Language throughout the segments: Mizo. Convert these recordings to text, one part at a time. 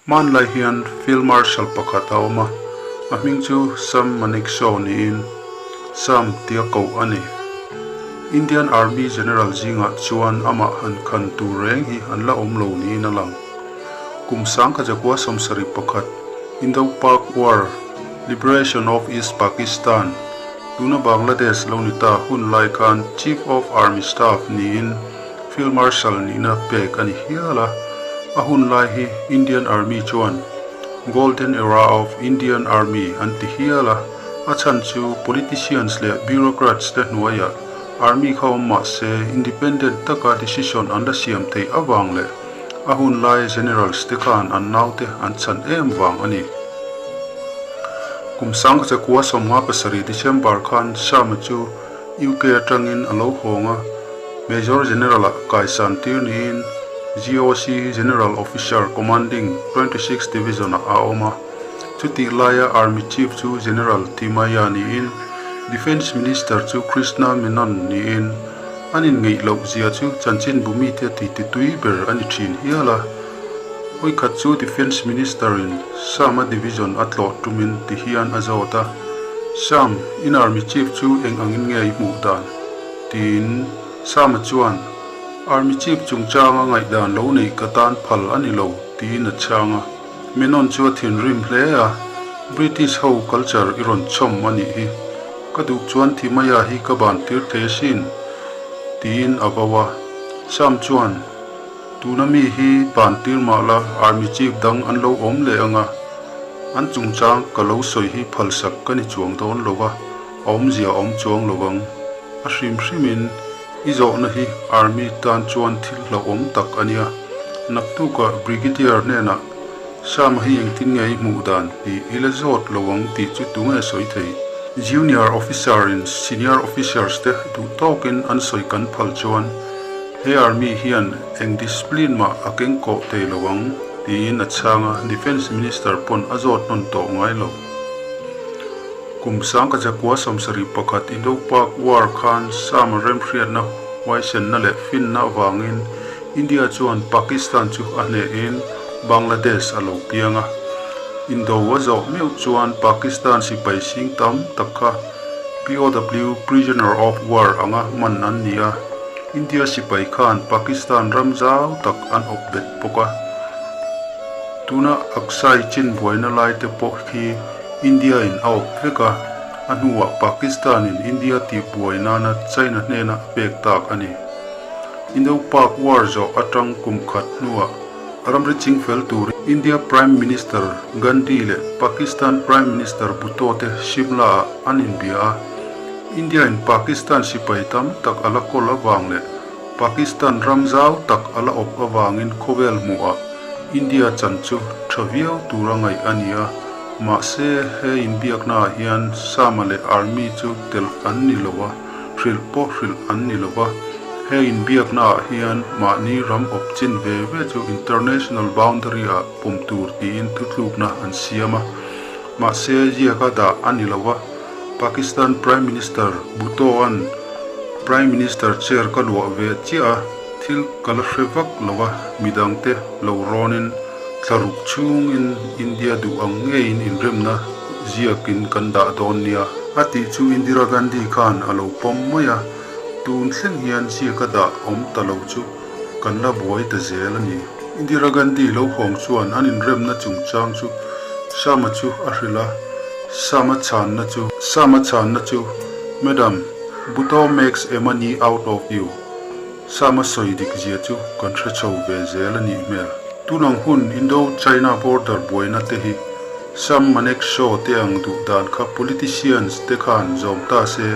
Hmanlai hian Field Marshal pakhat a awm a, a hming chu Sam Manekshaw niin Sam tia koh a ni. Indian Army General zingah chuan amah han khan tur reng hi an la awm lo niin a lang. Kum 1971 Indo-Pak War, Liberation of East Pakistan, tuna Bangladesh lo ni ta hun lai khan Chief of Army Staff niin Field Marshal nihna pek a ni hial a, a hun lai hi Indian Army chuan Golden Era of Indian Army an ti hial a, a chhan chu politicians leh bureaucrats te hnuaiah Army kha awm mah se independent taka decision an la siam theih avang leh a hun lai Generals te khan an naute an chhan em vang a ni. Kum 1957 December khan Sharma chu UK atangin a lo hawng a, Major General-ah kaisan tir niin GOC, General Officer Commanding, 26 Division-ah a awm a. Chutih laia Army Chief chu General Thimayya niin Defence Minister chu Krishna Menon niin an inngeih loh zia chu chanchinbu mite titi tui ber a ni thin hial a. Vawikhat chu Defence Minister-in Sama Division a tlawh tumin ti hian a zawt a, Sam, in Army Chief chu eng angin nge i hmuh dan? Tiin Sama chuan, Army Chief chungchanga ngaihdan lo neih ka tan phal a ni lo, tiin a chhang a. Menon chu a thinrim hle a, British ho culture i rawn chhawm a nih hi. Ka duh chuan Thimayya hi ka ban tir thei asin, tiin a vau a. Sam chuan, Tuna mi hi ban tir mah la, Army Chief dang an lo awm leh ang a, an chungchang ka lo sawi hi phalsak ka ni chuang dawn lo va. A awmzia a awm chuang lo ang. A hrim hrimin i zawhna hi Army tan chuan thil hlauhawm tak a nia. Naktukah Brigadier hnenah Sama hi engtin nge i hmuh dan tih i la zawt lo ang tih chu tunge sawi thei? Junior Officer in Senior Officers te duh tawkin an sawi kan phal chuan he Army hian eng discipline mah a keng kawh thei lo ang tiin a chhang a, Defence Minister pawn a zawt hnawn tawh ngai lo. Kum 1971 Indo-Pak War khan Sama remhriatna huaisenna leh finna avangin India chuan Pakistan chu a hnehin Bangladesh a lo piang a. Indo a zawh meuh chuan Pakistan sipai sing tam tak kha POW, Prisoner of War, anga man an ni a. India sipai khan Pakistan ram zau tak an awp bet bawk a. Tuna Aksai chin buaina lai te pawh khi India in a awp vek a, a hnuah Pakistan in India tih buai nana China hnena a pek tak a ni. Indo-Pak War zawh atang kum khat hnuah ramri chingfel tur India Prime Minister Gandhi leh Pakistan Prime Minister Bhutto te Shimla ah an inbia a. India in Pakistan sipai tam tak a la kawl avang leh Pakistan ram zau tak a la awp avangin khawvel hmuhah India chan chu tha viau tur a ngaih a ni a, mahse he inbiaknaah hian Sama leh Army chu tel an ni lo a, hrilh pawh hrilh an ni lo va. He inbiaknaah hian mahni ram awp chin ve ve chu international boundary ah pawm tur tiin thutlukna an siam a, mahse ziaka dah a ni lo va. Pakistan Prime Minister Bhutto-a'n Prime Minister chair ka luah ve chiah a, thil ka la hre vak lo a, midangte lo rawnin thlaruk chhungin India duh ang ngeiin inremna ziakin kan dah dawn nia. A tih chu Indira Gandhi khan a lo pawm mai a, tun thleng hian ziaka dah awm ta lo chu kan la buai ta zel a ni. Indira Gandhi lo hawng chuan an inremna chungchang chu Sama chu a hrilh a, Sama chhanna chu Sama chhanna chu, Madam, Bhutto makes a money out of you. Sama sawi dik zia chu kan hre chho ve zel a nih hmel. Tunang hun Indo-China border buaina te hi Sam Manekshaw te ang duh dan kha politicians te khan zawm ta se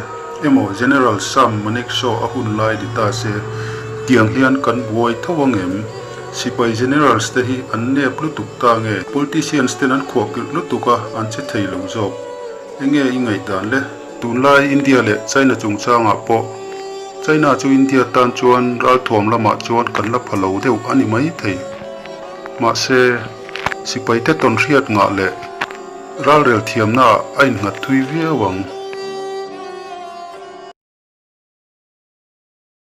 emaw General Sam Manekshaw a hun lai ni ta se tiang hian kan buai tho ang em? Sipai Generals te hi an nep lutuk ta nge? Politicians ten an khuahkilh lutuk a an che thei lo zawk. Enge i ngaihdan le? Tunlai India leh China chungchangah pawh China chu India tan chuan ralthuam lamah chuan kan la pha lo deuh a ni mai thei. Mahse, sipaite tawnhriat ngah leh ralrel thiamnaah a innghat thui viau ang.